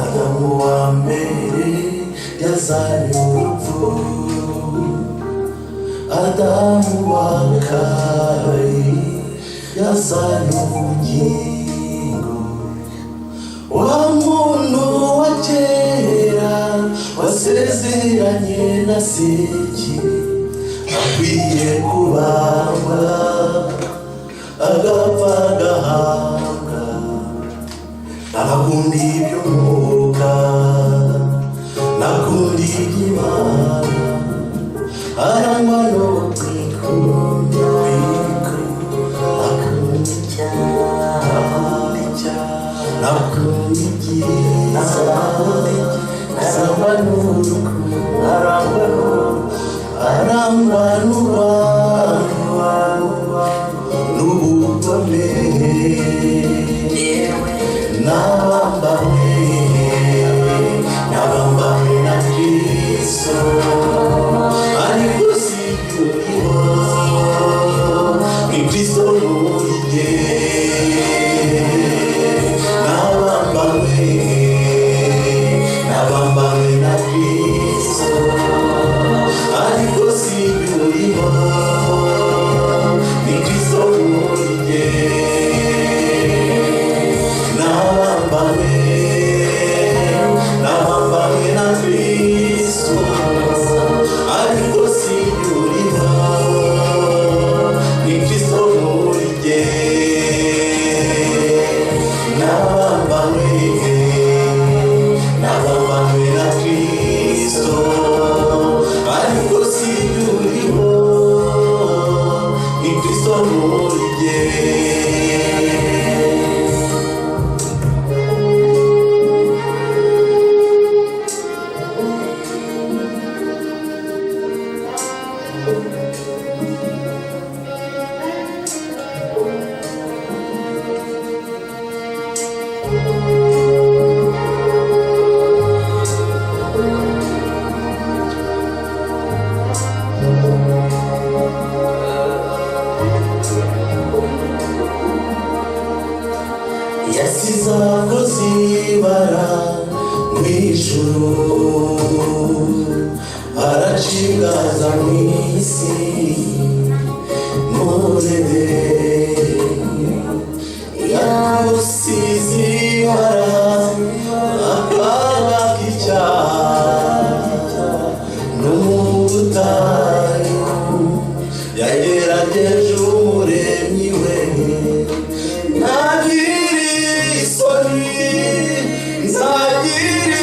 Adamu wa mbere yazanye urupfu, Adamu wa kabiri yazanye ubugingo. Wa muntu wa kera wasezeranye na Sekibi akwiye kubambwa, agapfa, agahambwa. Ntakunda iby'umwuka, ntakunda iby'Imana, arangwa no kwikunda, akunda icyaha, ntakunda ibyiza, arangwa n'urukundo, arangwa n'urwango n'ubugome. Nabambanywe, nabambanywe na Kristo, ariko si uriho, ni Kristo muri jye. Nabambanywe, nabambanywe na Kristo, ariko si uriho, ni Kristo muri jye. Nabambanywe, nabambanywe na Kristo, ariko si uriho, ni Kristo muri jye. Nabambanywe, nabambanywe na Kristo, ariko si uriho, ni Kristo muri jye. Yasize abakozi bara mu ijuru, aracibwa aza mu isi murebe. Yagusize ibara, akaga k'icyaha no mu butayu yagerageje Umuremyi we. Ntagira isoni, nzagira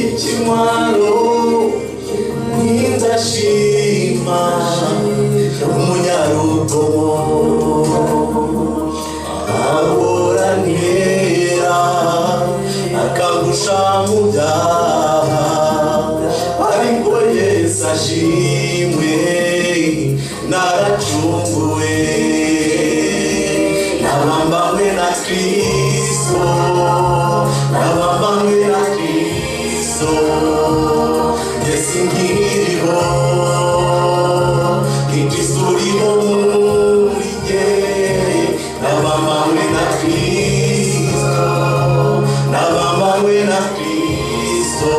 ikimwaro, ntinzashima. byaha, ariko Yesu ashimwe, naracunguwe, nabambanywe na Kristo, nabambanywe na Kristo. Yesu nkiriho, ni Kristo uriho muri jye. Nabambanywe na Kristo, nabambanywe na Kristo.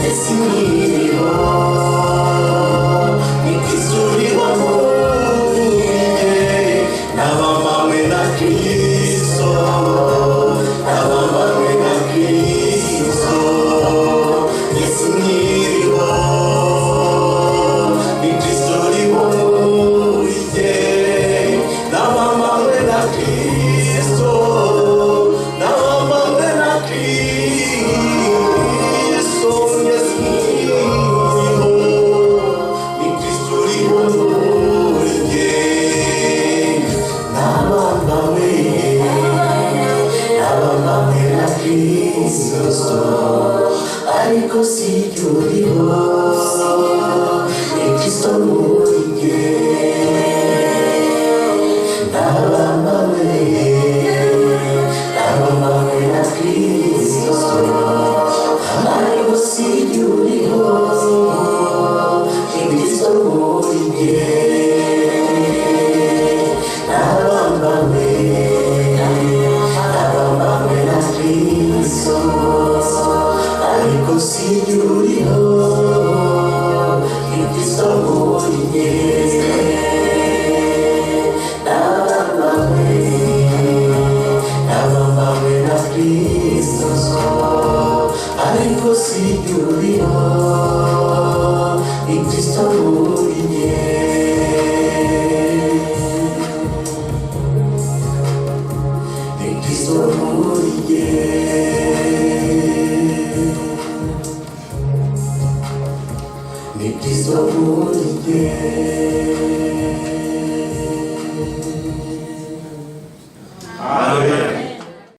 Yesu nkiriho, ni Kristo uriho muri jye. Nabambanywe na Kristo, nabambanywe na Kristo. Yesu nkiriho, ni Kristo uriho muri jye. Nabambanywe na Kristo, nabambanywe na Kristo. Yesu nkiriho, ni Kristo uriho muri jye. Nabambanywe, nabambanywe na Kristo, ariko si jye uriho, ni Kristo muri jye. Nabambanywe, nabambanywe na Kristo, ariko si jye uriho, ni Kristo muri jye. Nabambanywe, nabambanywe na Kristo, ariko si jye uriho, ni Kristo muri jye. Nabambanywe, nabambanywe na Kristo, ariko si jye uriho, ni Kristo muri jye. Ni Kristo muri jye. Ni Kristo muri jye.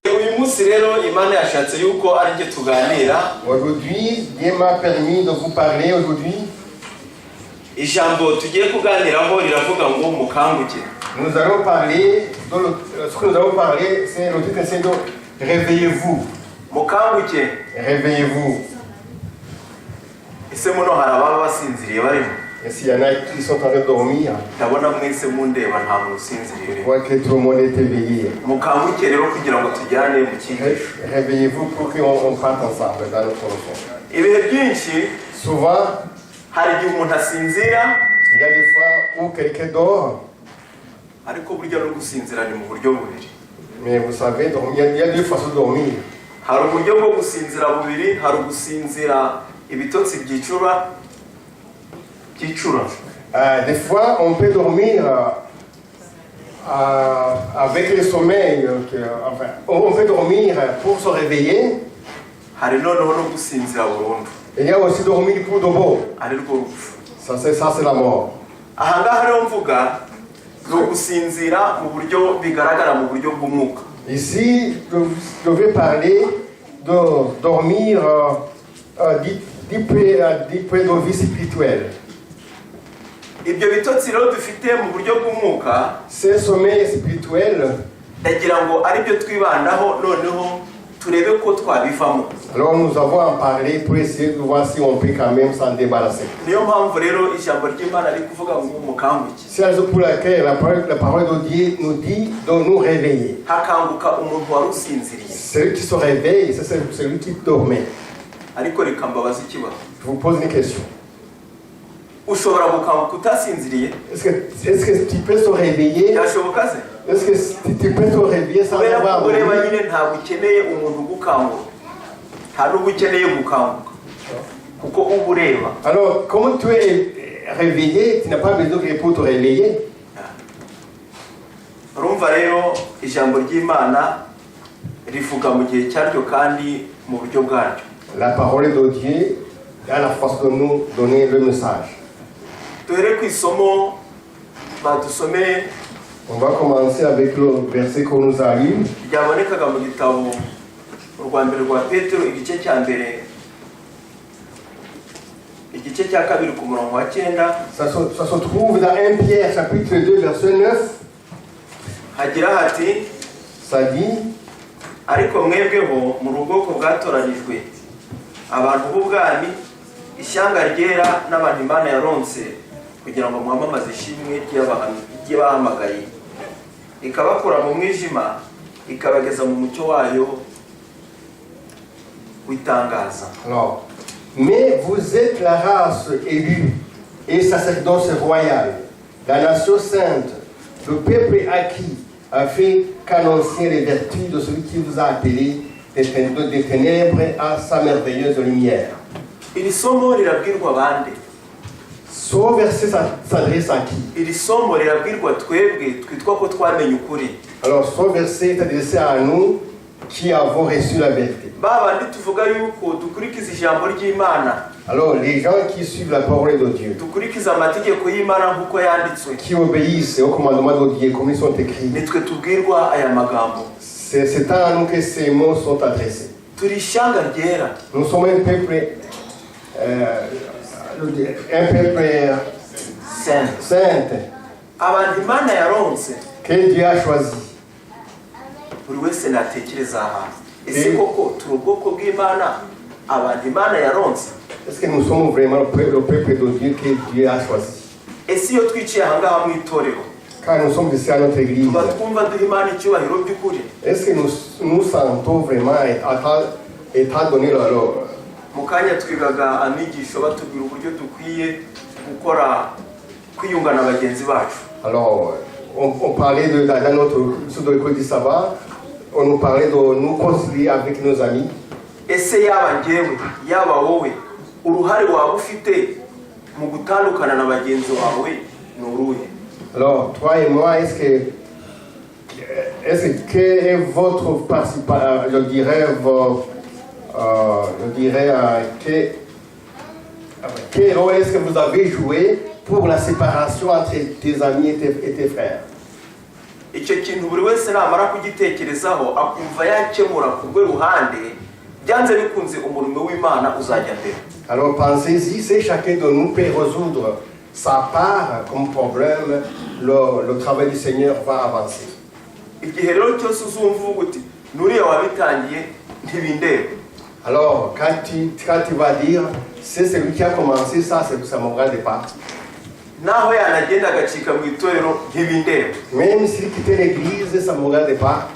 Uyu munsi rero Imana yashatse yuko ari njye tuganira. Aujourd'hui, Dieu m'a permis de vous parler aujourd'hui. Ijambo tugiye kuganiraho riravuga ngo mukanguke. Nous allons parler, ce que nous allons parler, c'est le titre, c'est de Réveillez-vous. Mukanguke. Réveillez-vous. Ese muno hari ababa basinziriye barimo? Et s'il y en a qui sont en train de dormir, Ndabona mwese mundeba, nta muntu usinziriye je urimo. vois que tout le monde est éveillé. Mukanguke rero kugira ngo tujyane mu cyigisho. Réveillez-vous pour qu'on on parte ensemble dans notre leçon. Ibihe byinshi, Souvent, hari igihe umuntu asinzira, il y a des fois où quelqu'un dort, ariko burya no gusinzira ni mu buryo bubiri. Mais vous savez, dormir, il y a deux façons de dormir. Hari uburyo bwo gusinzira bubiri: hari ugusinzira ibitotsi byicura byicura. Des fois, on peut dormir avec le sommeil. Enfin, on peut dormir pour se réveiller. Hari noneho no gusinzira burundu. Il y a aussi dormir pour de bon. Ari rwo rupfu. Ça, c'est la mort. Aha ngaha rero mvuga ni ugusinzira mu buryo bigaragara, mu buryo bw'umwuka. Ici, je vais parler de dormir du point de vue spirituel. Ibyo bitotsi rero dufite mu buryo bw'umwuka, Ce sommeil spirituel, ndagira ngo aribyo twibandaho, noneho turebe ko twabivamo. Alors nous avons en parlé pour essayer de voir si on peut quand même s'en débarrasser. Niyo mpamvu rero ijambo ry'Imana riri kuvuga ngo mukanguke. C'est la raison pour laquelle la parole de Dieu nous dit de nous réveiller. Hakanguka umuntu wari usinziriye. Celui qui se réveille, c'est celui qui dormait. Ariko reka mbabaze ikibazo. Je vous pose une question. Ushobora gukanguka utasinziriye? Est-ce que tu peux se réveiller? Byashoboka se? Est-ce que tu peux te réveiller sans Kubera avoir ko ureba dormi? nyine, ntabwo ukeneye umuntu ugukangura, nta n'ubwo ukeneye gukanguka kuko uba ureba. Alors, comment tu es réveillé, tu n'as pas besoin de pour te réveiller. Urumva rero, ijambo ry'Imana rivuga mu gihe cyaryo kandi mu buryo bwaryo. La parole de Dieu a la force de nous donner le message. Duhere ku isomo badusomeye. On va commencer avec le verset qu'on nous a lu. Ryabonekaga mu gitabo Urwa mbere rwa Petero, igice cya mbere, igice cya kabiri, ku murongo wa cyenda. Ça se trouve dans 1 Pierre chapitre 2 verset 9. Hagira hati: Ça dit: Ariko mwebweho muri ubwoko bwatoranijwe, abantu b'ubwami, ishyanga ryera n'abantu Imana yaronse, kugira ngo mwamamaze ishimwe ry'abahamagaye, ikabakura mu mwijima ikabageza mu mucyo wayo w'itangaza. Alors, mais vous êtes la race élue et sacerdoce royal, la nation sainte, le peuple acquis, afin qu'annoncer les vertus de celui qui vous a appelé des ténèbres à sa merveilleuse lumière. Iri somo rirabwirwa bande? Ce verset s'adresse à qui? Iri somo rirabwirwa twebwe twitwa ko twamenye ukuri. Alors, ce verset est adressé à nous qui avons reçu la vérité. Ba bandi tuvuga yuko dukurikiza ijambo ry'Imana, Alors, les gens qui suivent la parole de Dieu, dukurikiza amategeko y'Imana nk'uko yanditswe, qui obéissent aux commandements de Dieu comme ils sont écrits, nitwe tubwirwa aya magambo. c'est à nous que ces mots sont adressés. Turi ishyanga ryera. Nous sommes un peuple Saint. Saint Abantu Imana yaronse. Que Dieu a choisi. Buri wese natekereza ahantu: ese koko turi ubwoko bw'Imana, abantu Imana yaronse? Est-ce que nous sommes vraiment le peuple de Dieu que Dieu a choisi? Ese iyo twicaye ahangaha mu itorero, Quand nous sommes ici à notre église, tuba twumva duha Imana icyubahiro by'ukuri? Est-ce que nous nous sentons vraiment étant donné Mu kanya twigaga amigisho batubwira uburyo dukwiye gukora kwiyunga na bagenzi bacu. Alors, on parlait dans notre sur l'école du sabbat, on nous parlait de nous concilier avec nos amis. Ese yaba njyewe, yaba wowe, uruhare waba ufite mu gutandukana na bagenzi bawe ni uruhe? Alors, toi et moi, est-ce que quelle est votre participation, je dirais, je dirais, quel rôle est-ce que vous avez joué pour la séparation entre tes amis et tes frères? Icyo kintu buri wese namara kugitekerezaho, akumva yakemura ku rwe ruhande, byanze bikunze umurimo w'Imana uzajya mbere. Alors pensez-y, si chacun de nous peut résoudre sa part comme problème, le travail du Seigneur va avancer. Igihe rero cyose uzumva uvuga uti nuriya wabitangiye, ntibindeba, Alors, quand tu vas dire, c'est celui qui a commencé ça, ça ne me regarde pas. Naho yanagenda agacika mu itorero, ntibindeba, Même s'il quittait l'église, ça ne me regarde pas.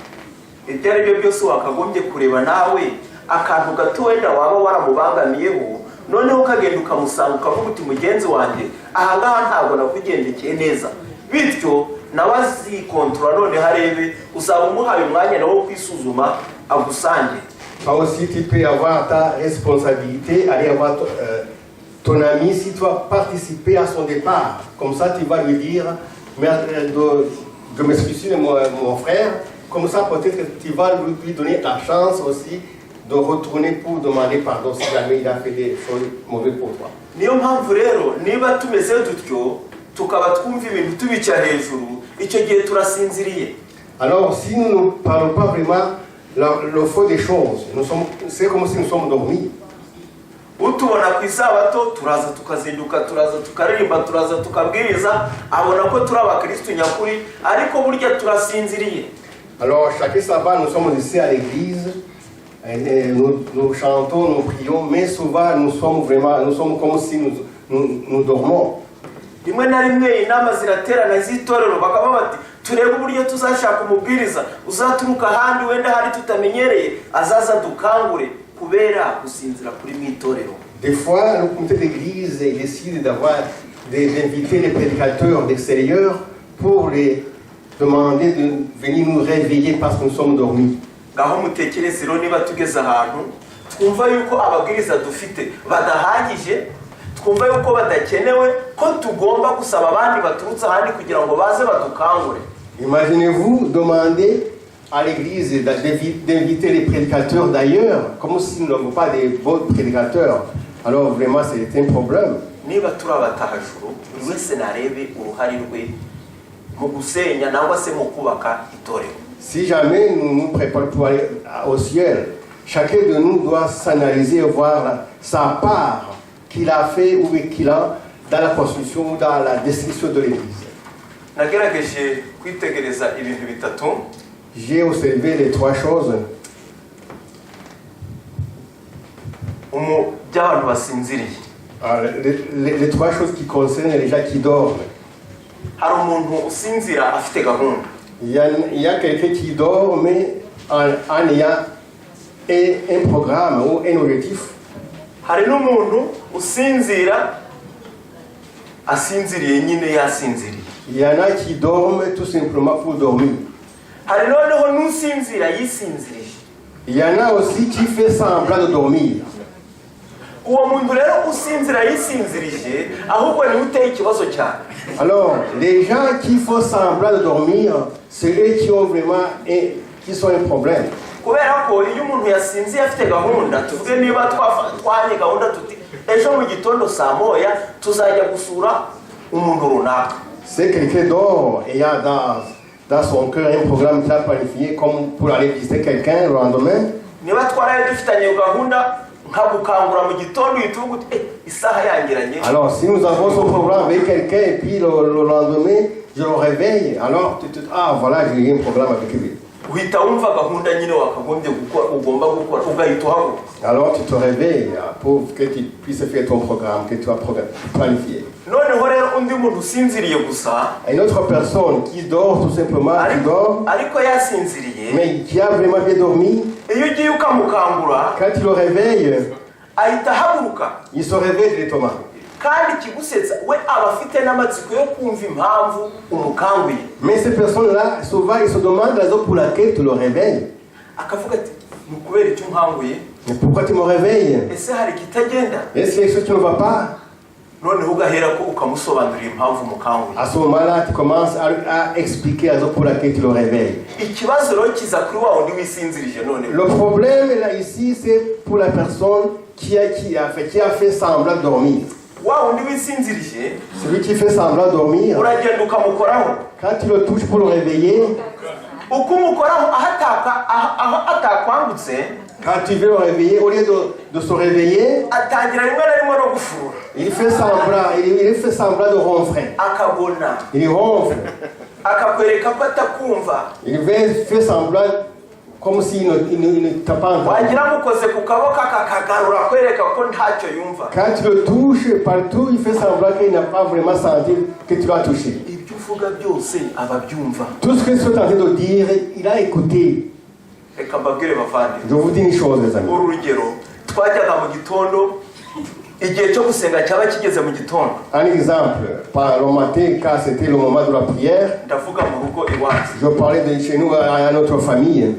Ibyo ari byo byose wakagombye kureba nawe akantu gato wenda waba waramubangamiyeho, noneho ukagenda ukamusanga ukavuga uti mugenzi wanjye, ahangaha ntabwo nakugendekeye neza. Bityo nawe azikontorora, noneho arebe, uzaba umuhaye umwanya nawe wo kwisuzuma agusange. Toi aussi, tu peux avoir ta responsabilité, aller voir ton ami si tu as participé à son départ. Comme ça, tu vas lui dire, mais, je m'excuse, mon frère. Comme ça, peut-être que tu vas lui donner la chance aussi de retourner pour demander pardon si jamais il a fait des choses mauvaises pour toi. Niyo mpamvu rero niba tumeze dutyo, tukaba twumva ibintu tubica hejuru, icyo gihe turasinziriye. Alors, si nous ne parlons pas vraiment le fond des choses, c'est comme si nous sommes dormis. Utubona ku isabato, turaza tukazinduka, turaza tukaririmba, turaza tukabwiriza, abona ko turi abakirisitu nyakuri, ariko burya turasinziriye. Alors, chaque sabbat, nous sommes ici à l'église, et nous chantons, nous prions, mais souvent, nous sommes comme si nous dormons. Rimwe na rimwe inama ziraterana z'itorero, bakaba bati turebe uburyo tuzashaka umubwiriza uzaturuka ahandi, wenda hari tutamenyereye, azaza dukangure, kubera gusinzira kuri mu itorero. Des fois, le comité d'église décide d'inviter les prédicateurs d'extérieur pour les demander de venir nous réveiller parce que nous sommes dormis. Ngaho mutekereze rero niba tugeze ahantu twumva yuko ababwiriza dufite badahagije, twumva yuko badakenewe, ko tugomba gusaba abandi baturutse ahandi kugira ngo baze badukangure. Imaginez-vous demander à l'église d'inviter les prédicateurs d'ailleurs, comme si nous n'avons pas des bons prédicateurs. Alors vraiment, c'est un problème. Niba turi abatahajuru, buri wese narebe uruhare rwe mu gusenya nangwa se mu kubaka itorero. Si jamais nous nous préparons pour aller au ciel, Chacun de nous doit s'analyser et voir sa part qu'il a fait ou qu'il a dans la construction ou dans la destruction de l'Église. Nagerageje kwitegereza ibintu bitatu. J'ai observé les trois choses By'abantu basinziriye. Ah, les trois choses qui concernent les gens qui dorment. Hari umuntu usinzira afite gahunda. Il y a quelqu'un qui dort, mais en ayant un programme ou un objectif. Hari n'umuntu usinzira asinziriye nyine yasinziriye. Il y en a qui dorment tout simplement pour dormir. Hari noneho n'usinzira yisinziriye. Il y en a aussi qui fait semblant de dormir. Uwo muntu rero usinzira yisinzirije ahubwo niwe uteye ikibazo cyane. Alors, les gens qui font semblant de dormir, c'est eux qui ont vraiment qui sont un problème. Kubera ko iyo umuntu yasinziye afite gahunda, tuvuge niba twahanye gahunda tuti ejo mu gitondo saa moya tuzajya gusura umuntu runaka. C'est quelqu'un dort et a dans son cœur un programme qu'il a planifié comme pour aller visiter quelqu'un le lendemain. Niba twaraye dufitanye iyo gahunda nkagukangura mu gitondo uhita uvuga uti "Eh, isaha yangiranye." Alors, si nous avons ce programme avec quelqu'un et puis le lendemain, je le réveille, alors tu te dis, ah voilà, j'ai un programme avec lui. Uhita wumva gahunda nyine wakagombye gukora ugomba gukora ugahita uhaguruka. Alors, tu te réveilles pour que tu puisses faire ton programme que tu as planifié. Noneho rero undi muntu usinziriye gusa, Une autre personne qui dort tout simplement, qui dort, ariko yasinziriye, mais qui a vraiment bien dormi, iyo ugiye ukamukangura, quand tu le réveilles, ahita ahaguruka. Il se réveille directement. Kandi ikigusetsa we aba afite n'amatsiko yo kumva impamvu umukanguye. Mais ces personnes-là, souvent, ils se demandent la raison pour laquelle tu le réveilles. Akavuga ati ni ukubera icyo unkanguye? Mais pourquoi tu me réveilles? Ese hari ikitagenda? Est-ce qu'il y a quelque chose qui ne va pas? Noneho ugahera ko ukamusobanurira impamvu umukanguye. À ce moment-là, tu commences à expliquer la raison pour laquelle tu le réveilles. Ikibazo rero kiza kuri wa wundi wisinzirije noneho. Le problème là ici, c'est pour la personne qui a fait semblant de dormir. Wa wundi wisinzirije, Celui qui fait semblant de dormir, uragenda ukamukoraho. Quand tu le touches pour le réveiller, Uko umukoraho aho aho atakwangutse, quand tu veux le réveiller, au lieu de se réveiller, atangira rimwe na rimwe no gufurura. il fait semblant de ronfler. Akagona. Il ronfle. Akakwereka ko atakumva. Il fait semblant comme s'il ne t'a pas entendu. Wagira mukoze ku kaboko akakagarura kwereka ko ntacyo yumva. Quand tu le touches partout, il fait semblant qu'il n'a pas vraiment senti que tu l'as touché. Ibyo uvuga byose aba abyumva. Tout ce que tu es en train de dire, il a écouté. Reka mbabwire bavandimwe. Je vous dis une chose, les amis. Uru rugero twajyaga mu gitondo igihe cyo gusenga cyaba kigeze mu gitondo. Un exemple, par le matin, quand c'était le moment de la prière, Ndavuga mu rugo iwacu. Je parlais de chez nous à notre famille.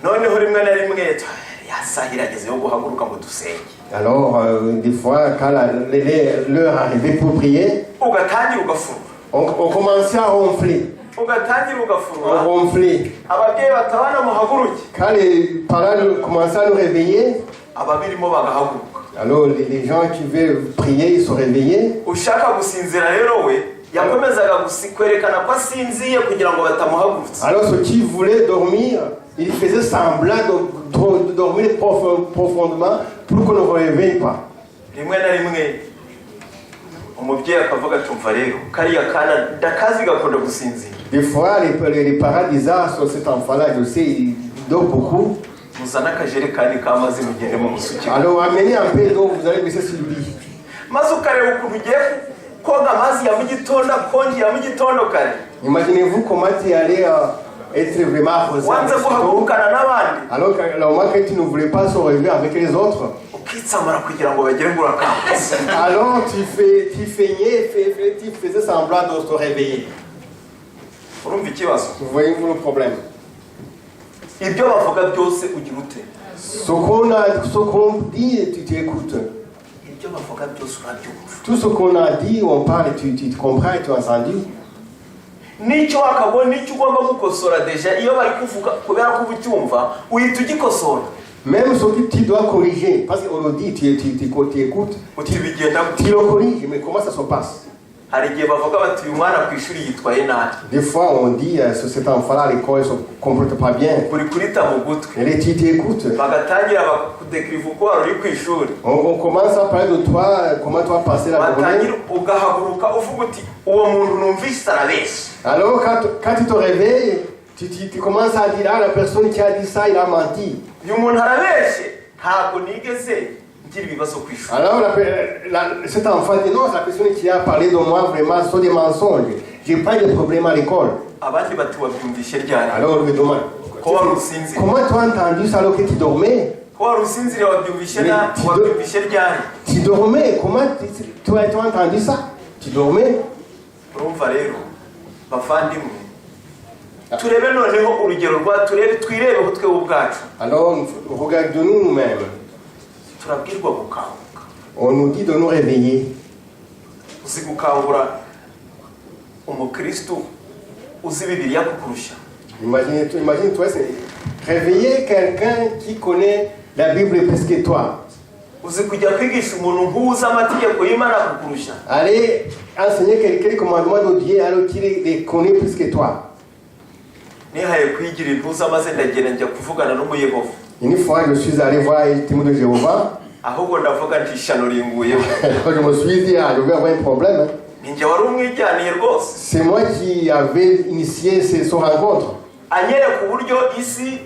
Noneho rimwe na rimwe ya saha irageze yo guhaguruka ngo dusenge. Alors, des fois, quand l'heure arrivait pour prier, Ugatangira ugafurura. on commençait à ronfler. Ugatangira ugafurura. On ronflait. Ababyeyi bati abana muhaguruke. Quand les parents commençaient à nous réveiller, Ababirimo bagahaguruka. Alors les gens qui veulent prier, ils se réveillaient. Ushaka gusinzira rero we yakomezaga kwerekana ko asinziye kugira ngo batamuhagurutsa. Alors ceux qui voulaient dormir, ils faisaient semblant de dormir profondément pour qu'on ne réveille pas. Rimwe na rimwe umubyeyi akavuga ati umva rero kariya kana ndakazi gakunda gusinzira. Des fois, les parents disaient, ah, sur cet enfant-là, je sais, il dort beaucoup. Muzane akajerekani k'amazi mugende mumusukire. Alors amenez un peu d'eau, vous allez baisser sur lui. Maze ukareba ukuntu ugiye koga amazi ya mu gitondo akonje ya mu gitondo kare. Imaginez-vous comment tu allais être vraiment arrosé Wanze avec cette eau. Guhagurukana n'abandi. Alors que le moment que tu ne voulais pas se réveiller avec les autres, Ukitsamura kugira ngo bagere ngo urakangutse. Alors tu feignais, tu faisais semblant de te réveiller. Urumva ikibazo? Vous voyez-vous le problème? Ibyo bavuga byose ugira ute? Ce qu'on dit, tu écoutes. Ibyo bavuga byose urabyumva. Tout ce qu'on a dit, on parle, tu comprends et tu as entendu. N'icyo wakabona n'icyo ugomba gukosora déjà iyo bari kuvuga kubera ko uba ucyumva uhita ugikosora. Même ce que tu dois corriger, parce qu'on le dit, tu écoutes, Uti bigenda gute? Tu le corriges, mais comment ça se passe? Hari igihe bavuga bati uyu mwana ku ishuri yitwaye nabi. Des fois, on dit, cet enfant-là à l'école ne se comporte pas bien. Kuri kurita mu gutwi. Et tu t'écoutes. Bagatangira bakudekiriva uko wari uri ku ishuri. On commence à parler de toi, comment tu as passé la journée. Watangira ugahaguruka uvuga uti uwo muntu numvise arabeshya. Alors, quand tu te réveilles, tu commences à dire, ah, la personne qui a dit ça, il a menti. Uyu muntu arabeshye, ntabwo nigeze ngira ibibazo ku ishuri. Alors, cet enfant dit, non, la personne qui a parlé de moi, vraiment, ce sont des mensonges. Je n'ai pas eu de problème à l'école. Abandi bati wabyumvishe ryari? Alors, on lui demande, Ko wari usinziriye? Comment tu as entendu ça alors que tu dormais? Ko wari usinziriye, wabyumvishe na Mais wabyumvishe ryari? Tu dormais, comment tu as entendu ça? Tu dormais. Urumva rero bavandimwe, turebe noneho urugero rwa turebe twirebeho twebwe ubwacu. Alors, regarde-nous nous-mêmes. Turabwirwa gukanguka. On nous dit de nous réveiller. Uzi gukangura umukristu uzi Bibiliya kukurusha? Imagine-toi, c'est réveiller quelqu'un qui connaît la Bible plus que toi. Uzi kujya kwigisha umuntu nk'uzi amategeko y'Imana kukurusha? Aller enseigner quelqu'un les commandements de Dieu alors qu'il les connaît plus que toi. Nihaye kwigira intuza maze ndagenda njya kuvugana n'umuyehova. Une fois, je suis allé voir un témoin de Jéhovah. Ahubwo ndavuga nti ishyano ringuyeho. Je me suis dit, ah, je vais avoir un problème, hein. Ni njye wari umwijyaniye rwose. C'est moi qui avais initié son rencontre. Anyereka uburyo isi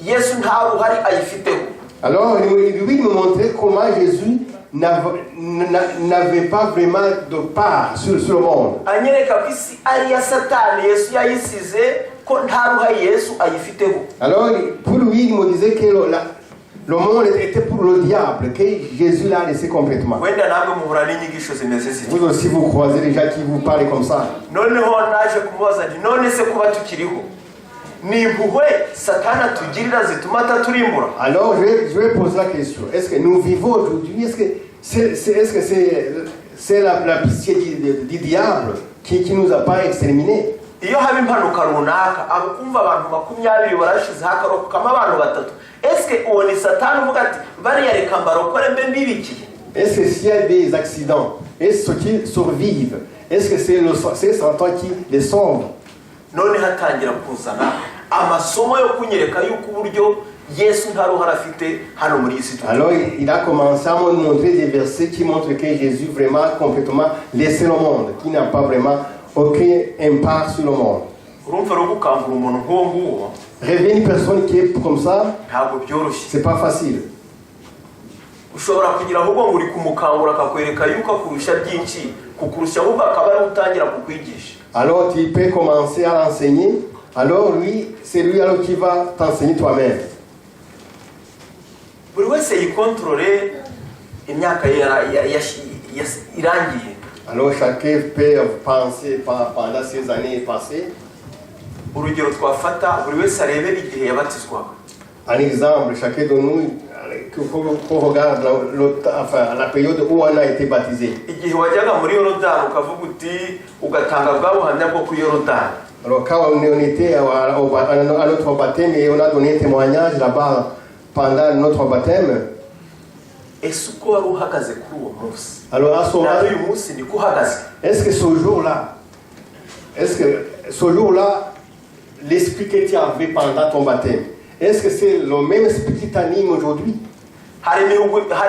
Yesu nta ruhare ayifiteho. Alors, lui, il me montrait comment Jésus n'avait pas vraiment de part sur le monde. Anyereka ko isi ari iya Satani, Yesu yayisize, ko nta ruhare Yesu ayifiteho. Alors, pour lui, il me disait que le monde était pour le diable, que Jésus l'a laissé complètement. Wenda namwe muhura n'inyigisho zimeze zityo. Vous aussi, vous croisez des gens qui vous parlent comme ça. Noneho naje kumubaza nti none se kuba tukiriho ni impuhwe Satani atugirira zituma ataturimbura? Alors, je vais poser la question. Est-ce que nous vivons aujourd'hui? Est-ce que c'est est-ce que c'est la pitié du diable qui nous a pas exterminés? Iyo haba impanuka runaka akumva abantu 20 barashize hakarokokamo abantu batatu, ese uwo ni Satani uvuga ati bariya reka mbarokore mbe mbibikiye? Est-ce que s'il y a des accidents, est-ce ceux qui survivent, est-ce que c'est Satan qui les sauve? None hatangira kuzana amasomo yo kunyereka yuko uburyo Yesu nta ruhare afite hano muri iyi si turi. Alors il a commencé à me montrer des versets qui montrent que Jésus vraiment complètement laissé le monde, qui n'a pas vraiment aucun impact sur le monde. Urumva rero gukangura umuntu nk'uwo nguwo Réveiller une personne qui est comme ça, ntabwo byoroshye. C'est pas facile. Ushobora kugira ahubwo ngo uri kumukangura akakwereka yuko akurusha byinshi kukurusha, ahubwo akaba ariwe utangira kukwigisha. Alors tu peux commencer à l'enseigner. Alors lui, c'est lui alors qui va t'enseigner toi-même. Buri wese yikontorore imyaka ye irangiye. Alors chacun peut penser pendant ces années passées. Urugero twafata, buri wese arebe igihe yabatizwaga. Un exemple, chacun de nous, qu'on regarde enfin, la période où on a été baptisé. Igihe wajyaga muri Yorodani ukavuga uti ugatanga bwa buhamya bwo kuri Yorodani. Alors quand on était à notre baptême et on a donné un témoignage là-bas pendant notre baptême, Ese uko wari uhagaze kuri uwo munsi alors à ce moment, na n'uyu munsi niko uhagaze? Est-ce que ce jour-là, l'esprit que tu avais pendant ton baptême, est-ce que c'est le même esprit qui t'anime aujourd'hui? Hari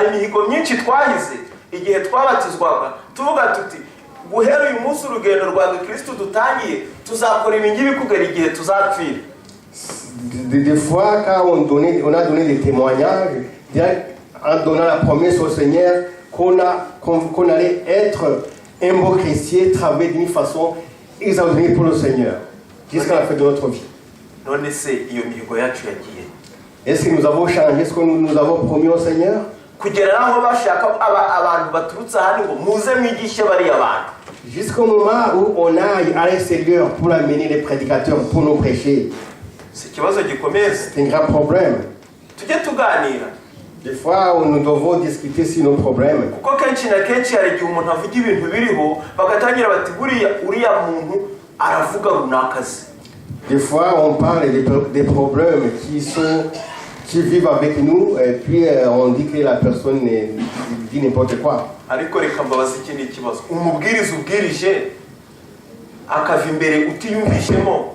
imihigo myinshi twahize igihe twabatizwaga tuvuga tuti guhera uyu munsi urugendo rwa gikristu dutangiye tuzakora ibi ngibi kugera igihe tuzapfira. Des fois, quand on a donné des témoignages, en donnant la promesse au Seigneur qu'on allait être un bon chrétien, travailler d'une façon extraordinaire pour le Seigneur, jusqu'à la fin de notre vie. None se iyo mihigo yacu yagiye? Est-ce que nous avons changé ce que nous avons promis au Seigneur? Kugera n'aho bashaka abantu baturutse ahandi ngo muze mwigishe bariya bantu. Jusqu'au moment où on aille à l'extérieur pour amener les prédicateurs pour nous prêcher. Si ikibazo gikomeye? C'est un grand problème. Tujye tuganira. Des fois, nous devons discuter sur nos problèmes. Kuko kenshi na kenshi hari igihe umuntu avuga ibintu biriho bagatangira bati buriya uriya muntu aravuga runaka azi. Des fois, on parle des problèmes qui sont qui vivent avec nous et puis on dit que la personne dit n'importe quoi. Ariko reka mbabaze ikindi kibazo: umubwiriza ubwirije akava imbere utiyumvishemo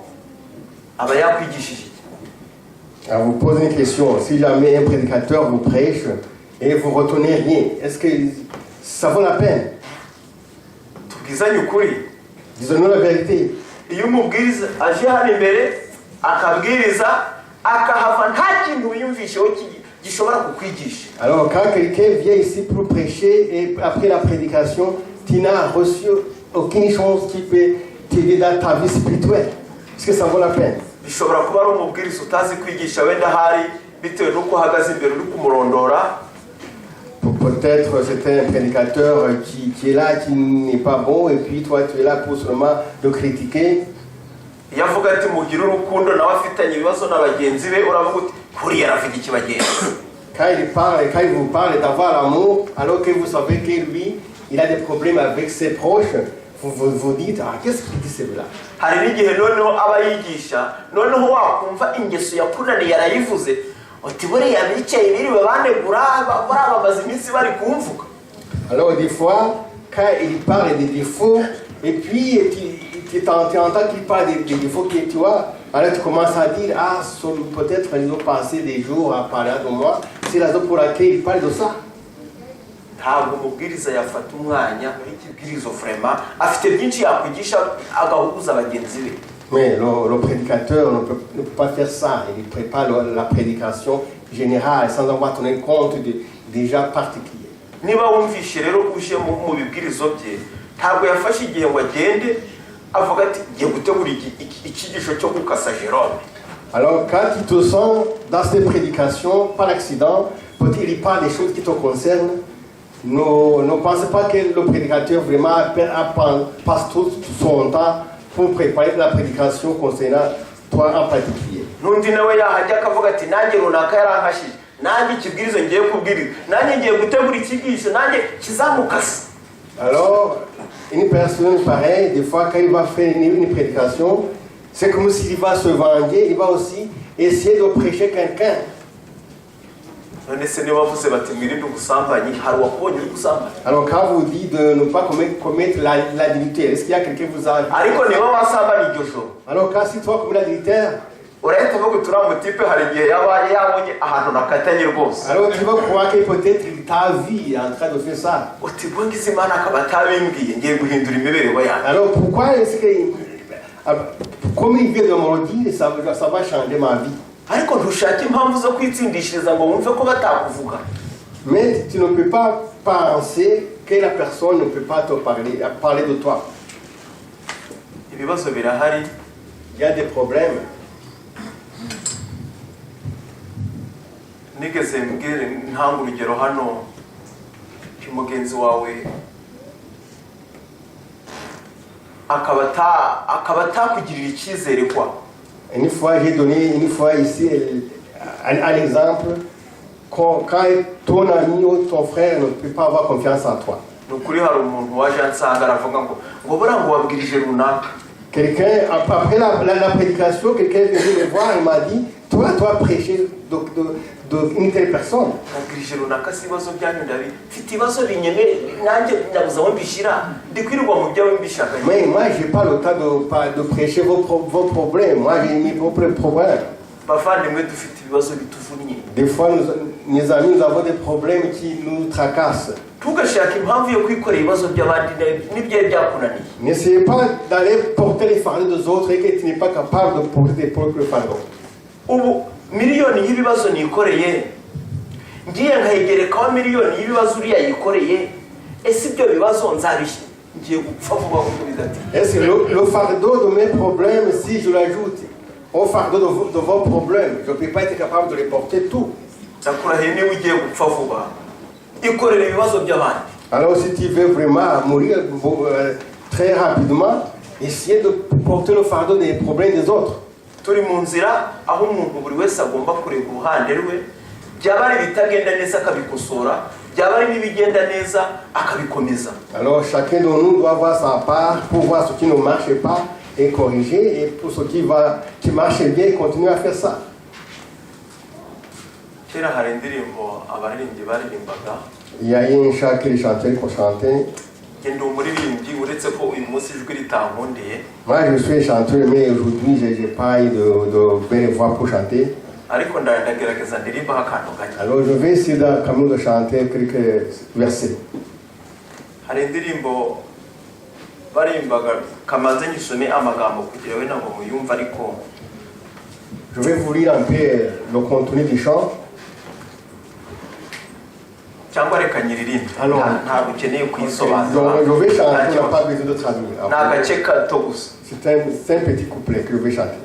aba yakwigishije iki? Alors, vous pose une question. Si jamais un prédicateur vous prêche et vous retenez rien, est-ce que ça vaut la peine? Tubwizanye ukuri. Disons-nous la vérité. Iyo umubwiriza aje hano imbere akabwiriza akahava nta kintu wiyumvisheho gishobora kukwigisha, Alors, quand quelqu'un vient ici pour prêcher et après la prédication, tu n'as reçu aucune chose qui peut t'aider dans ta vie spirituelle, est-ce que ça vaut la peine? Bishobora kuba ari umubwiriza utazi kwigisha wenda ahari bitewe n'uko uhagaze imbere uri kumurondora. Peut-être c'est un prédicateur qui est là, qui n'est pas bon, et puis toi tu es là pour seulement le critiquer. Iyo avuga ati mugire urukundo nawe afitanye ibibazo na bagenzi be, uravuga uti kuriya aravuga iki bagenzi? Quand il parle, quand il vous parle d'avoir l'amour, alors que vous savez que lui, il a des problèmes avec ses proches, vous vous, vous dites, ah, qu'est-ce qu'il dit celui-là? Hari n'igihe noneho aba yigisha noneho wakumva ingeso yakunaniye arayivuze uti buriya bicaye biriwe banegura buriya bamaze iminsi bari kumvuga. Alors des fois, quand il parle des défauts, et puis tu entends qu'il parle des défauts que tu as, alors tu commences à dire, ah, peut-être ils ont passé des jours à parler de moi, c'est la raison pour laquelle il parle de ça. Ntabwo umubwiriza yafata umwanya w'ikibwirizo vraiment afite byinshi yakwigisha agahuguza bagenzi be. Mais le prédicateur ne peut pas faire ça. Il prépare la prédication générale sans avoir tenu compte déjà particulier. Niba wumvishe rero uje mu bibwirizo bye ntabwo yafashe igihe ngo agende avuga ati ngiye gutegura icyigisho cyo gukasa Jerome. Alors quand tu te sens dans ces prédications, par accident, peut-être il parle des choses qui te concernent, ne pense pas que le prédicateur vraiment passe tout son temps pour préparer la prédication concernant toi en particulier. N'undi nawe yahajya akavuga ati nanjye runaka yarankashije nanjye ikibwirizo ngiye kubwiriza nanjye ngiye gutegura icyigisho nanjye kizamukasa. Alors, une personne pareille, des fois, quand il va faire une prédication, c'est comme s'il va se venger, il va aussi essayer de prêcher quelqu'un. None se niba bavuze bati mwirinde ubusambanyi hari uwakubonye uri gusambana? Alors, quand vous dites de ne pas commettre l'adultère, est-ce qu'il y a quelqu'un qui vous a Ariko niba wasambana iryo joro, Alors, quand si toi commets l'adultère, urahita uvuga uti uriya mutipe hari igihe yaba yabonye ahantu nakatanye rwose. Alors tu vas croire que peut-être il t'a vu en train de faire ça. Uti ubwo ngize Imana akaba atabimbwiye ngiye guhindura imibereho yanjye. Alors, pourquoi est-ce que, comme il vient de me le dire, ça va changer ma vie. Ariko ntushake impamvu zo kwitsindishiriza ngo wumve ko batakuvuga. Mais tu ne peux pas penser que la personne ne peut pas te parler, parler de toi. Ibibazo birahari. Il y a des problèmes. Nigeze mbwire ntanga urugero hano nti mugenzi wawe akaba atakugirira icyizere kwa Une fois, j'ai donné une fois ici un exemple. Quand ton ami ou ton frère ne peut pas avoir confiance en toi. Ni ukuri hari umuntu waje ansanga aravuga ngo ngo buriya ngo wabwirije runaka. Quelqu'un, après la prédication, quelqu'un est venu me voir et m'a dit, toi, toi, prêcher de une telle personne. Nabwirije runaka si ibibazo byanyu ndabi mfite ibibazo binyemere nanjye nabuze aho mbishyira ndi kwirirwa mu byawe mbishaka. Mais moi, je n'ai pas le temps de prêcher vos problèmes. Moi, j'ai mes propres problèmes. Bavandimwe dufite ibibazo bituvunnye. Des fois, nous, mes amis, nous avons des problèmes qui nous tracassent. Ntugashake impamvu yo kwikorera ibibazo by'abandi n'ibyari byakunaniye. N'essayez pas d'aller porter les fardeaux des autres et que tu n'es pas capable de porter tes propres fardeaux. Ubu miliyoni y'ibibazo nikoreye ngiye nkayigerekaho miliyoni y'ibibazo uriya yikoreye ese ibyo bibazo nzabishya ngiye gupfa vuba kuko bidatinze. Est-ce que le fardeau de mes problèmes, si je l'ajoute au fardeau de vos problèmes, je ne peux pas être capable de les porter tout. Ndakurahiye niba ugiye gupfa vuba ikorera ibibazo by'abandi. Alors si tu veux vraiment mourir très rapidement, essayez de porter le fardeau des problèmes des autres. Turi mu nzira aho umuntu buri wese agomba kureba uruhande rwe byaba ari ibitagenda neza akabikosora byaba ari n'ibigenda neza akabikomeza. Alors chacun de nous doit voir sa part pour voir ce qui ne marche pas et corriger, et pour ce qui marche bien, continuer à faire ça. Kera hari indirimbo abaririmbyi baririmbaga. Il y a un chant que les chanteurs qu'on chantait. Njye ndi umuririmbyi, uretse ko uyu munsi ijwi ritankundiye. Moi, je suis chanteur, mais aujourd'hui, je n'ai pas eu de belle voix pour chanter. Ariko ndagerageza ndirimbaho akantu gake. Alors, je vais essayer quand même de chanter quelques versets. Hari indirimbo baririmbaga, kamaze nyisome amagambo kugira we ntabwo muyumva, ariko Je vais vous lire un peu le contenu du chant. Cyangwa reka nyiririmbe. Alors. Ntabwo ukeneye kuyisobanura. Donc, je vais chanter, Nta on n'a kibazo. Pas besoin de traduire. Ni agace gato gusa. C'est un petit couplet que je vais chanter.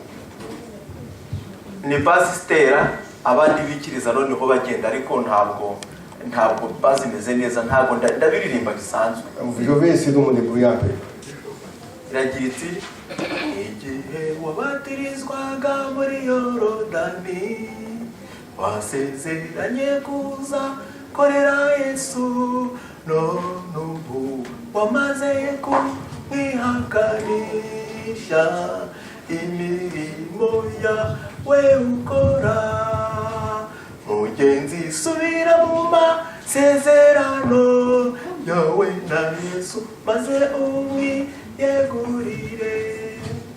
Ni basse itera, abandi bikiriza, noneho bagenda, ariko ntabwo basse imeze neza, ntabwo ndabiririmba bisanzwe. Je vais essayer de me débrouiller un peu. Iragira iti: igihe wabatirizwaga muri Yorodani, wasezeranye kuza korera Yesu, none ubu wamaze kumwihakanisha, imirimo yawe ukora. Mugenzi, subira mu masezerano yawe na Yesu, maze umwiyegurire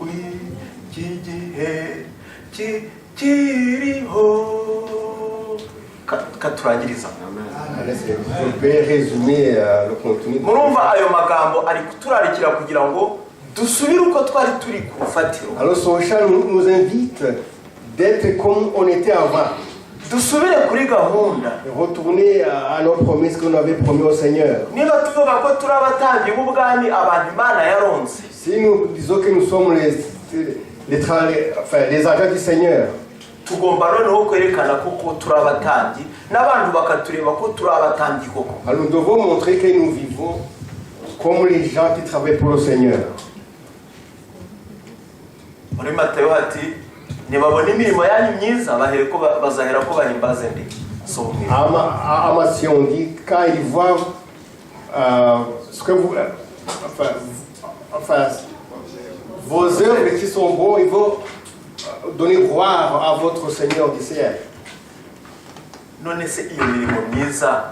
w'iki gihe kikiriho. Katurangiriza. Allez, je vais résumer le contenu. Murumva ayo magambo ari kuturarikira kugira ngo dusubire uko twari turi ku rufatiro. Alors, ce chant nous invite d'être comme on était avant. Dusubire kuri gahunda. Et retourner à nos promesses qu'on avait promis au Seigneur. Niba tuvuga ko turi abatambyi b'ubwami, abantu Imana yaronse, Si nous disons que nous sommes enfin, les agents du Seigneur, tugomba noneho kwerekana koko turi abatambyi, n'abantu bakatureba ko turi abatambyi koko. Alors nous devons montrer que nous vivons comme les gens qui travaillent pour le Seigneur. Muri Matayo hati: nibabona imirimo yanyu myiza, bahereko bazahera ko bahimbaze ndi So mu ijuru. À Matthieu, on dit, quand ils voient ce que vous, enfin, vos œuvres qui sont bonnes, ils vont donner gloire à votre Seigneur du ciel. None se iyo mirimo myiza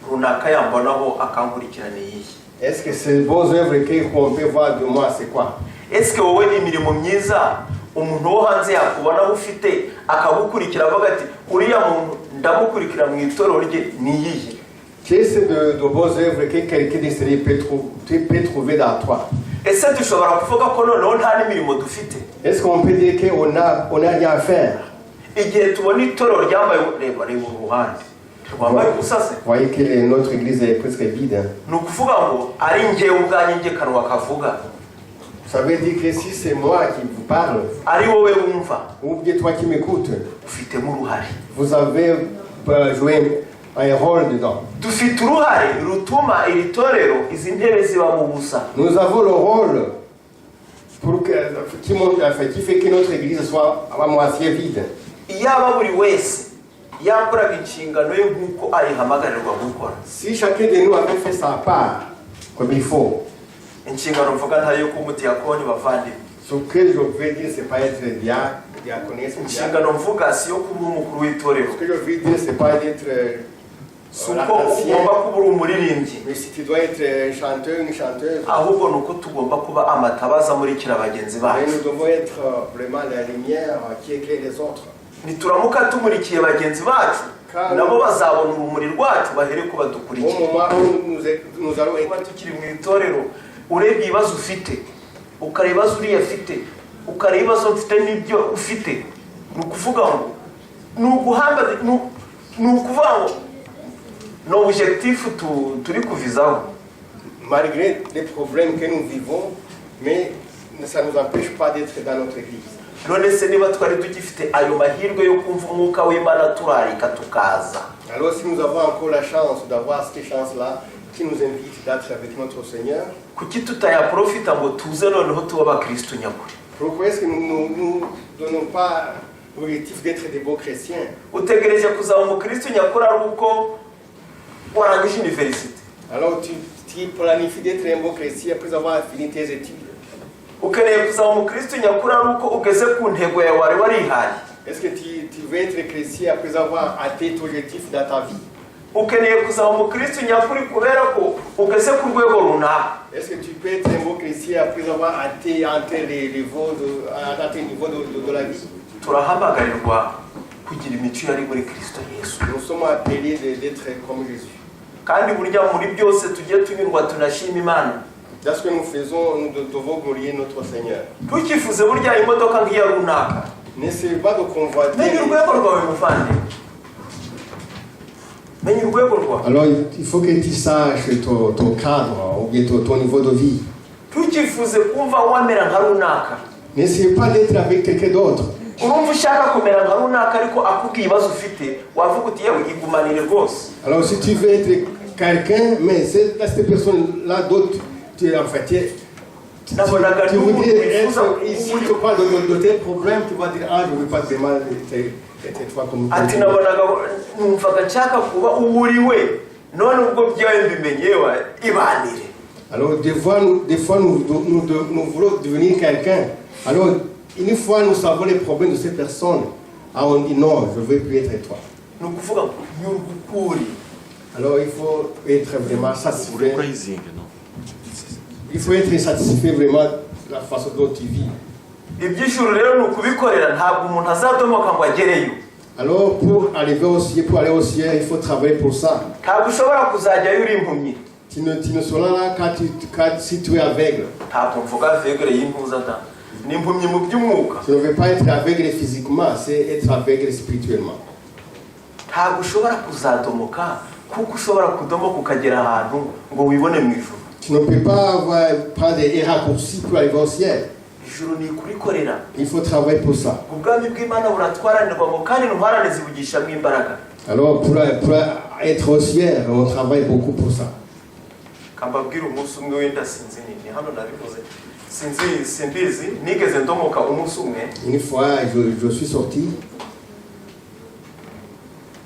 runaka yambonaho akankurikirana iyihe? Est-ce que ces bonnes œuvres qu'on peut voir de moi, c'est quoi? Ese wowe imirimo myiza umuntu wo hanze yakubonaho ufite akagukurikira avuga ati: uriya muntu ndamukurikira mu itorero rye, ni iyihe? Qu'est-ce de bonnes œuvres que quelqu'un d'extérieur peut trouver dans toi? Ese dushobora kuvuga ko noneho nta n'imirimo dufite? Est-ce qu'on peut dire qu'on n'a on a rien à faire? Igihe tubona itorero ryambaye, reba, reba uruhande rwambaye ubusa se. Vous voyez que notre église est presque vide, hein. Ni ukuvuga ngo ari njyewe ubwanjye njye kanwa kavuga, Ça veut dire que si c'est moi qui vous parle, ari wowe wumva, ou bien toi qui m'écoutes, ufitemo uruhare. Vous avez joué un rôle dedans. Dufite uruhare rutuma iri torero, izi ntebe ziba mu busa. Nous avons le rôle qui, enfin, qui fait que notre église soit à moitié vide. Iyaba buri wese yakoraga inshingano ye nk'uko ayihamagarirwa gukora. Si chacun de nous avait fait sa part comme il faut, Inshingano mvuga ntayo kuba umudiyakoni, bavandimwe. Ce que je veux dire, c'est pas être diacre, diaconesse ou diacre. Inshingano mvuga si yo kuba umukuru w'itorero. Ce que je veux dire, c'est pas d'être Si uko ugomba kuba uri umuririmbyi, mais si tu dois être un chanteur, une chanteuse, ahubwo ni uko tugomba kuba amatabaza amurikira bagenzi mais bacu. Nous devons être vraiment la lumière qui éclaire les autres. Nituramuka tumurikiye bagenzi bacu, nabo bazabona urumuri rwacu bahere ko Au badukurikira. Moment où nous allons Kuba être tukiri mu itorero, urebye ibibazo ufite, ukareba ibibazo uriya afite, ukareba ibibazo mfite n'ibyo ufite, ni ukuvuga ngo ni uguhamba, ni ukuvuga ngo ni objectif turi kuvizaho. Malgré les problèmes que nous vivons, mais ça ne nous empêche pas d'être dans notre église. None se niba twari tugifite ayo mahirwe yo kumva umwuka w'Imana turarika tukaza, Alors si nous avons encore la chance d'avoir cette chance-là qui nous invite d'être avec notre Seigneur, kuki tutayaprofita ngo tuze noneho tuba abakristu nyakuri? Pourquoi est-ce que nous ne nous donnons pas l'objectif d'être des bons chrétiens? Utegereje kuzaba umukristu nyakuri ari uko warangije université? Alors tu planifies d'être un bon chrétien après avoir fini tes études? Ukeneye kuzaba umukristu nyakuri ari uko ugeze ku ntego yawe wari warihaye? Est-ce que tu veux être chrétien après avoir atteint ton objectif dans ta vie? Ukeneye kuzaba umukristo nyakuri kubera ko ugeze ku rwego runaka. Est-ce que tu peux être un bon chrétien après avoir atteint les niveaux atteint le niveau de la vie? Turahamagarirwa kugira imico yari muri Kristo Yesu. Nous sommes appelés d'être comme Jésus. Kandi burya muri byose tujye tunyurwa, tunashima Imana. Dans ce que nous faisons, nous devons glorifier notre Seigneur. Ntukifuze burya imodoka nk'iya runaka. N'essayez pas de convoiter. Menya urwego rwawe, muvandi, menya urwego rwawe. Alors, il faut que tu saches ton cadre ou bien ton niveau de vie. Ntukifuze kumva wamera nka runaka. N'essayez pas d'être avec quelqu'un d'autre. Urumva ushaka kumera nka runaka, ariko akubwiye ibibazo ufite, wavuga uti: "Yewe, igumanire rwose." Alors, si tu veux être quelqu'un, mais c'est là, cette personne-là d'autre, tu, en fait, Nabonaga tu voudrais n'umuntu être ici, tu parles de tes problèmes, tu vas dire: "Ah, je ne veux pas vraiment être toi comme Ati nabonaga numvaga nshaka kuba uwo uri we, none ubwo byawe mbimenye, yewe, ibanire. Alors, des fois, nous voulons devenir quelqu'un. Alors, une fois nous savons les problèmes de cette personne, ah, on dit: "Non, je ne veux plus être toi." Ni ukuvuga ngo nyurwa uko uri. Alors, il faut être vraiment satisfait. Praising, no? Il faut être satisfait vraiment de la façon dont tu vis. Iby'ijuru rero ni ukubikorera, ntabwo umuntu azadomoka ngo agereyo. Alors, pour arriver au ciel, pour aller au ciel, il faut travailler pour ça. Ntabwo ushobora kuzajyayo uri impumyi. Tu ne seras là si tu es aveugle. Ntabwo mvuga aveugle y'impuza da, ni impumyi mu by'umwuka. Tu ne veux pas être aveugle physiquement, c'est être aveugle spirituellement. Ntabwo ushobora kuzadomoka, kuko ushobora kudomoka ukagera ahantu ngo wibone mu ijuru. Tu ne peux pas prendre des raccourcis pour arriver au ciel. Ijuru ni ukurikorera. Il faut travailler pour ça. Ubwami bw'Imana buratwaranirwa ngo kandi intwarane zibugishamo imbaraga. Alors, pour être au ciel, on travaille beaucoup pour ça. Kambabwira, umunsi umwe, wenda sinzi ni hano nabivuze, sinzi, simbizi, nigeze ndomoka umunsi umwe. Une fois, je suis sorti.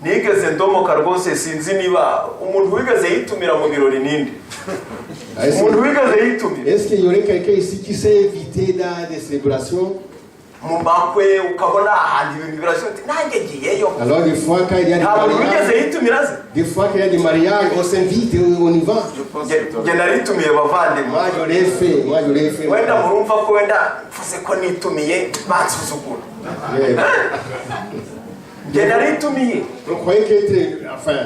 Nigeze ndomoka rwose, sinzi niba umuntu wigeze yitumira mu birori ninde. Est-ce Umuntu wigeze yitumira est-ce qu'il y aurait quelqu'un ici qui s'est invité dans des célébrations? Mu makwe, ukabona ahantu ibintu birashyushye, uti nanjye ngiyeyo. Alors, des fois, quand il y a des Nta muntu wigeze mariages, yitumira se? des fois qu'il y a des mariages, on s'invite et on y va. Je pense Nge que nge naritumiye, bavandimwe. Moi, je l'ai fait. Moi, je l'ai fait. Wenda murumva ko wenda mvuze ko nitumiye bansuzugura. Mais Nge naritumiye. vous croyez que, enfin,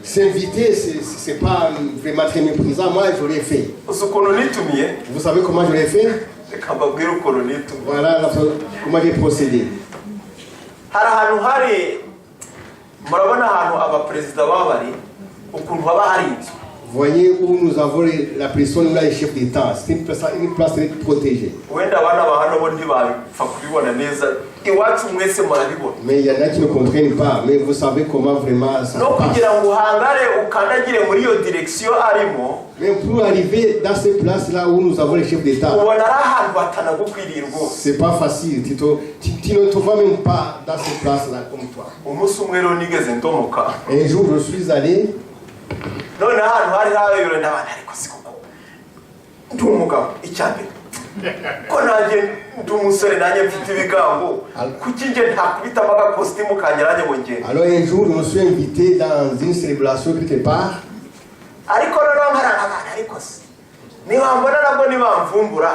s'inviter, c'est pas vraiment très méprisant. Moi, je l'ai fait. Uzi ukuntu nitumiye? Vous savez comment je l'ai fait? Reka mbabwire ukuntu nitumiye. Voilà comment j'ai procédé. Hari ahantu hari, murabona ahantu abaperezida baba bari, ukuntu haba hari inzu. Vous voyez où nous avons la personne, là, les chefs d'État. C'est une place très protégée. Wenda abana ba hano bo ntibapfa kubibona neza, iwacu mwese murabibona. Mais il y en a qui ne comprennent pas. Mais vous savez comment vraiment ça No se passe. Kugira ngo uhangare ukandagire muri iyo direction arimo, Mais pour arriver dans ces places-là où nous avons les chefs d'État, ubona ari ahantu hatanagukwiriye rwose. C'est pas facile. Tu ne te vois même pas dans ces places-là comme toi. Umunsi umwe rero nigeze ndomoka. Un jour, je suis allé. None ahantu hari habaye n'abantu, ariko si koko ndi umugabo, icya mbere ko nanjye ndi umusore, nanjye mfite ibigango, kuki njye ntakubitamo agakositimu kanjye nanjye ngo ngende? Alors un jour, je me suis invité dans une célébration quelque part. Ariko noneho nkaranga abantu, ariko se nibambona nabwo nibamvumbura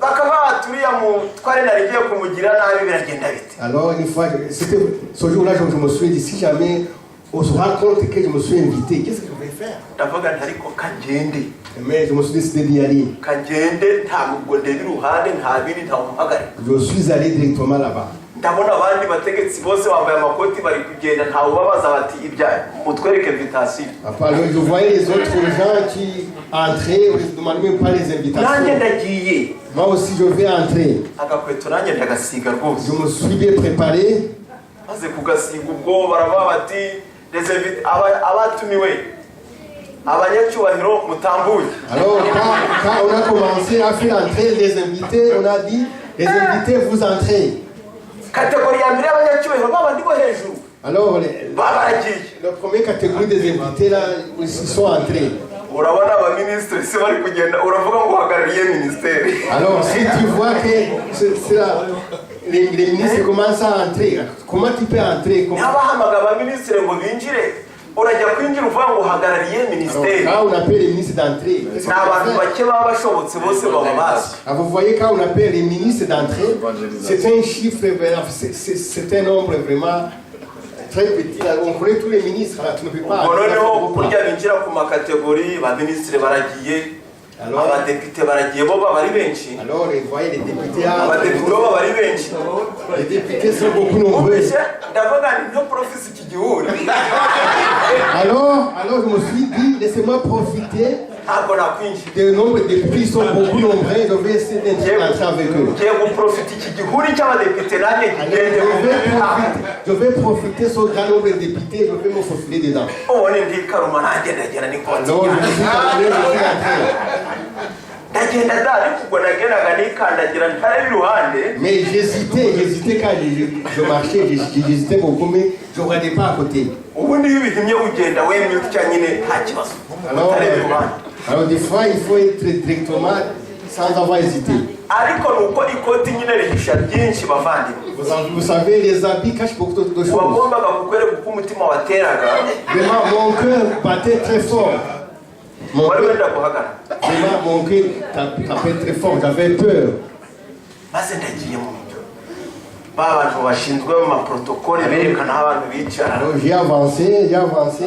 bakaba baturiya mutware nari ngiye kumugira nabi, biragenda bite? Alors une fois, c'était ce jour-là, je me suis dit, si jamais on se rend compte que je me suis invité, qu'est-ce que je vais faire? Ndavuga nti ariko kangende. Mais je me suis décidé d'y aller. Kangende, ntabwo ndeba iruhande, nta bindi, nta umuhagarika. Je suis allé directement là-bas. Ndabona abandi bategetsi bose bambaye amakoti bari kugenda, ntawe ubabaza bati ibya mutwereke invitation. Après, alors, je voyais les autres gens qui entraient, on ne demandait même pas les Nanjye invitations. ndagiye. Moi aussi, je vais entrer. Agakweto nanjye ndagasiga rwose. Je me suis bien préparé. Maze kugasiga, ubwo baravuga bati les abatumiwe, abanyacyubahiro, mutambuke. Alors, quand on a commencé à faire entrer les invités, on a dit: "Les invités, vous entrez." Catégorie ya mbere y'abanyacyubahiro babandi bo hejuru Alors, baba baragiye. la première catégorie des invités, là, ils sont entrés. Urabona abaminisitiri se bari kugenda, uravuga ngo uhagarariye minisiteri? Alors, si tu vois que les ministres commencent à entrer, comment tu peux entrer? Ntibahamagara abaminisitiri ngo binjire, urajya kwinjira uvuga ngo uhagarariye Alors, minisiteri? quand on appelle les ministres d'entrer, qu'est-ce Ni que tu abantu fais? Bake baba bashobotse, bose baba bazi. Ah, vous voyez, quand on appelle les ministres d'entrer, c'est un chiffre, c'est un nombre vraiment très petit. Là, on connaît tous les ministres, là, tu ne peux pas. Ubwo noneho kurya binjira ku ma catégories, ba minisitiri baragiye, abadepite baragiye, bo baba ari benshi. Alors, vous voyez les députés, Abadepite bo baba ari benshi. Les députés sont beaucoup nombreux. Wumvise ndavuga nti nto profite iki gihuri. Alors, je me suis dit, laissez-moi profiter Ntabwo nakwinjira. Des nombres de députés, ils sont beaucoup nombreux, je vais essayer d'entrer avec eux. Ngiye guprofita iki gihuri cy'abadepite nanjye Alors, kigende. je vais profiter ce grand nombre de députés, je vais me faufiler dedans. Ubundi ndikaruma nanjye ndagenda n'ikoti. Alors, je me suis calmé, je suis entré. Ndagenda da, ariko ubwo nagendaga nikandagira ntareba iruhande. Mais j'hésitais, j'hésitais quand je marchais, j'hésitais beaucoup, mais je ne regardais pas à côté. Ubundi iyo ubihimye ugenda wemye utya nyine, nta kibazo, Alors, utareba iruhande. alors des fois, il faut être directement sans avoir hésité. Ariko ni uko ikoti nyine rihisha byinshi, bavandimwe. Vous savez, les habits cachent beaucoup de choses. Wagombaga kukwereka uko umutima wateraga. Vraiment, mon cœur battait très fort. Mon Wari cœur, wenda guhagarara. Vraiment, mon cœur tapait très fort. J'avais peur. Maze ndagiye mu byo ba bantu bashinzwe mu ma protocole berekana aho abantu bicara. Alors j'ai avancé, j'ai avancé.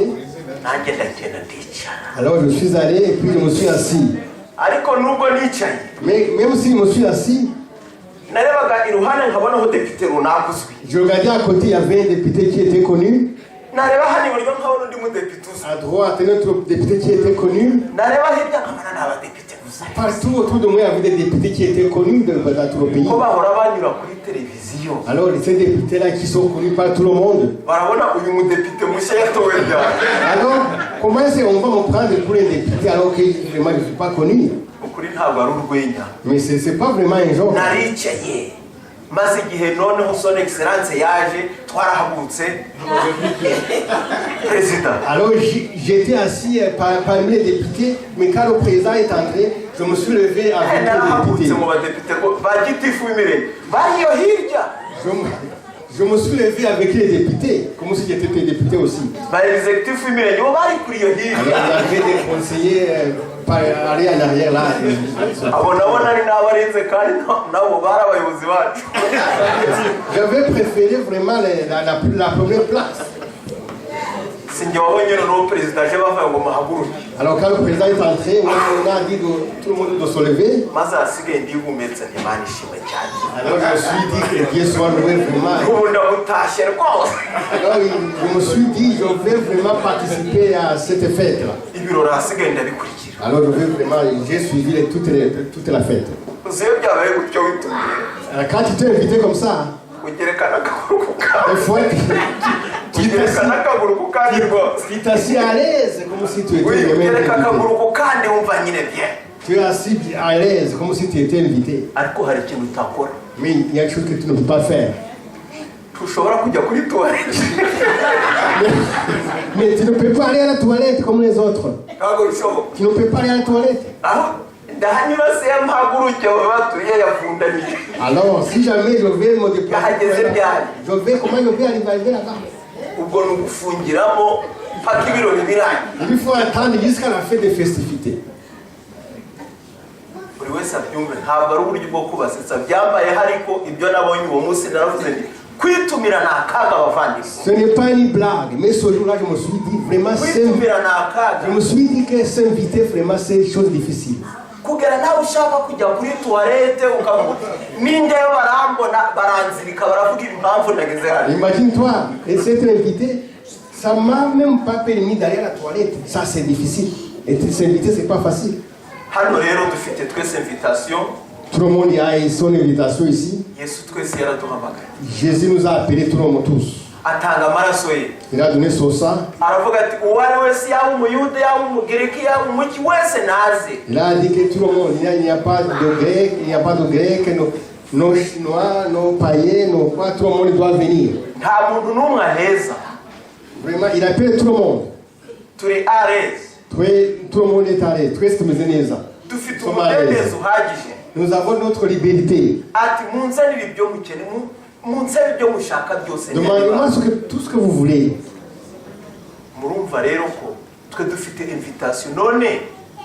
Nanjye ndagenda ndicara. Alors je suis allé et puis je me suis assis. Ariko nubwo nicaye, Mais même si je me suis assis, narebaga iruhande nkabona aho depite runaka uzwi. Je regardais à côté, il y avait un député qui était connu. Nareba hano iburyo nkabona undi mudepite uzwi. À droite, un autre député qui était connu. Nareba hirya nkabona ni abadepite gusa. Partout autour de moi, il y avait des députés qui étaient connus dans tout le pays. Ko bahora banyura kuri televiziyo. Alors, ces députés-là qui sont connus par tout le monde. Barabona uyu mudepite mushya yatowe ryari? Alors, comment est-ce qu'on va me prendre pour un député alors que vraiment je ne suis pas connu? Ukuri ntabwo ari urwenya. Mais ce n'est pas vraiment un genre. Naricaye, maze igihe noneho Son Excellence yaje, twarahagurutse, perezida. Alors, j'étais assis parmi les députés, mais quand le président est entré, je me suis levé avec les Narahagurutse députés. Mu badepite ko ba gitifu b'imirenge bari iyo hirya. Je me suis levé avec les députés, comme si j'étais député aussi. Ba exécutif b'imirenge bo bari kuri iyo hirya. Alors, il y avait des conseillers aller en arrière là. Abo nabo nari nabarenze kandi nabo bari abayobozi bacu. J'avais préféré vraiment la première place. Sinjye wabonye noneho perezida aje bavuga ngo muhaguruke. Alors quand le président est entré, on a dit tout le monde de se lever. Maze ahasigaye ndihumetse nti Imana ishimwe cyane. Alors je me suis dit que Dieu soit loué vraiment. Ubu ndamutashye rwose. Alors je me suis dit, je vais vraiment participer à cette fête-là. Ibirori ahasigaye ndabikurikira. Alors je vais vraiment, j'ai suivi toute la fête. Uzi iyo byabaye gutyo witumiye, Alors quand tu t'es invité comme ça, ugerekana akaguru ku kandi. Des fois, tu Ugerekana akaguru ku kandi rwose. Tu t'assieds à l'aise comme si tu étais Oui, vraiment ugereka invité. Akaguru ku kandi wumva nyine bien. Tu es assis à l'aise comme si tu étais invité. Ariko hari ikintu utakora. Mais il y a quelque chose que tu ne peux pas faire. Ntushobora kujya kuri toilette. Mais tu ne peux pas aller à la toilette comme les autres. Ntabwo bishoboka. Tu ne peux pas aller à la toilette. Aho ndahanyura se mpaguruke batuye yavundaniye. Alors, si jamais je vais me déplacer, Yahageze ryari? Je vais, comment je vais arriver là-bas? Ubwo ni ugufungiramo mpaka ibirori birangiye. Il faut attendre jusqu'à la fin des festivités. Buri wese abyumve, ntabwo ari uburyo bwo kubasetsa, byambayeho, ariko ibyo nabonye uwo munsi naravuze nti kwitumira ni akaga, bavandimwe. Ce n'est pas une blague, mais ce jour-là, je me suis dit vraiment, Kwitumira ni akaga. Je me suis dit que s'inviter, vraiment, c'est une chose difficile. Kugera nawe ushaka kujya kuri toilette ukavuga uti ninjyayo barambona, baranzirika, baravuga impamvu nageze hano. Imagine-toi, et s'être invité, ça m'a même pas permis d'aller à la toilette. Ça, c'est difficile. Et s'inviter, c'est pas facile. Hano rero dufite twese invitation. Tout le monde a son invitation ici. Yesu twese yaraduhamagaye. Jésus nous a appelés tout le monde, tous. Atanga amaraso ye. Il a donné son sang. Aravuga ati uwo ari wese, yaba umuyuda, yaba umugiriki, yaba umuki wese, naze. Il a dit que tout le monde, il n'y a pas de grec, il n'y a pas de grec, no chinois, no païens, no quoi, tout le monde doit venir. Nta muntu n'umwe aheza. Vraiment, il appelle tout le monde. Turi à l'aise. Tout le monde est à l'aise. Twese tumeze neza. Dufite Sommes à l'aise. Umudendezo uhagije. Nous avons notre liberté. Ati munzanire ibyo mukene munsabe ibyo mushaka byose Demandez-moi ndabibaha. tout ce que vous voulez. Murumva rero ko twe dufite invitation, none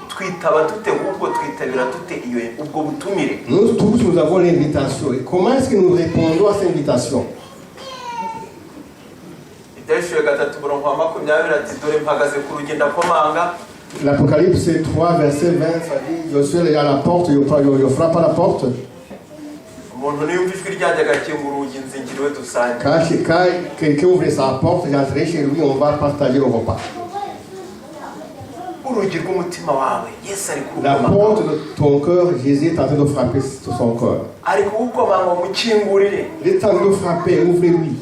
twitaba dute, ahubwo twitabira dute iyo ubwo butumire? Nous tous, nous avons l'invitation. Et comment est-ce que nous répondons à cette invitation? Ibyahishuwe 3 umurongo wa 20 ati dore mpagaze ku rugi ndakomanga. L'Apocalypse 3, verset 20, ça dit: Je suis à la porte, je frappe à la porte. Umuntu niyumva ijwi ryanjye agakinga urugi nzinjira iwe dusange. Quand quelqu'un ouvre sa porte, j'entrerai chez lui, on va partager le repas. Urugi rw'umutima wawe Yesu ari La kurukomanga. Porte de ton cœur, Jésus est en train de frapper sur son cœur. Ari kuwukomanga ngo mukingurire. Il est en train de frapper, ouvrez-lui.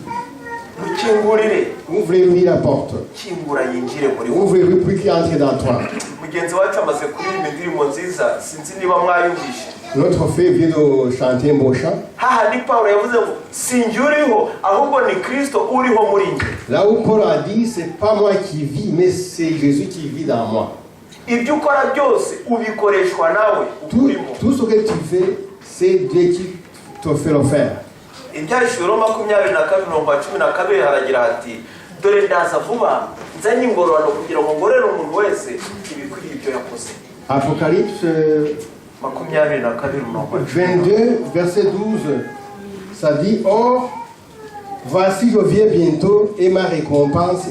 Mukingurire. Ouvrez-lui la porte. Kingura yinjire muri wowe. Ouvrez-lui pour qu'il entre dans toi. Mugenzi wacu amaze kuririmba indirimbo nziza, sinzi niba mwayumvishe. Notre frère vient de chanter un beau chant. Hahandi Pawulo yavuze ngo sinjye uriho ahubwo ni Kristo uriho muri njye. Là où Paul a dit: C'est pas moi qui vis, mais c'est Jésus qui vit dans moi. Ibyo ukora byose ubikoreshwa nawe Tout, ukurimo. tout ce que tu fais, c'est Dieu qui te fait le faire. Ibyahishuriweho 22 umurongo wa 12 haragira hati dore ndaza vuba nzanye ingororano kugira ngo ngorere umuntu wese ibikwiriye ibyo yakoze. Apocalypse 22 umurongo wa 12. 22, verset 12, ça dit: Or, voici, je viens bientôt et ma récompense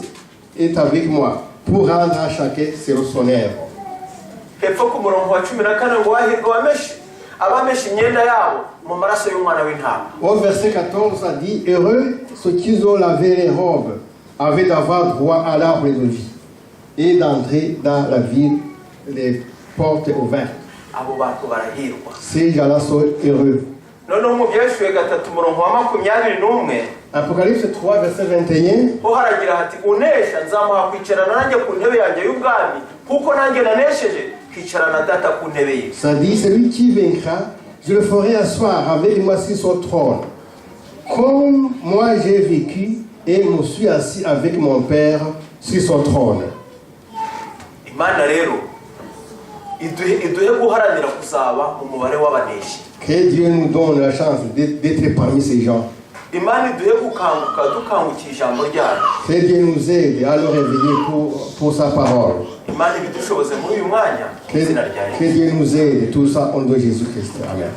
est avec moi pour rendre à chacun selon son œuvre. Hepfo ku murongo wa 14 ngo hahirwa abameshe abameshe imyenda yabo mu maraso y'umwana w'intama. Au verset 14, ça dit: Heureux ceux qui ont lavé les robes, afin d'avoir droit à l'arbre de vie et d'entrer dans la ville, les portes ouvertes. Abo bantu barahirwa. Ces gens-là sont heureux. Noneho mu Byahishuwe 3 umurongo wa 21 Apocalypse 3, verset 21. Ho haragira hati unesha nzamuha kwicarana nanjye ku ntebe yanjye y'ubwami kuko nanjye nanesheje kwicarana data ku ntebe ye. Ça dit: Celui qui vaincra, je le ferai asseoir avec moi sur son trône. Comme moi j'ai vaincu et me suis assis avec mon Père sur son trône. Imana rero iduhe iduhe guharanira kuzaba mu mubare w'abaneshi. Que Dieu nous donne la chance d'être parmi ces gens. Imana iduhe gukanguka dukangukiye ijambo ryayo. Que Dieu nous aide à nous réveiller pour sa parole. Imana ibidushoboze muri uyu mwanya mu Que, izina rya que Yesu. Dieu nous aide, tout ça au nom de Jésus-Christ. Amen.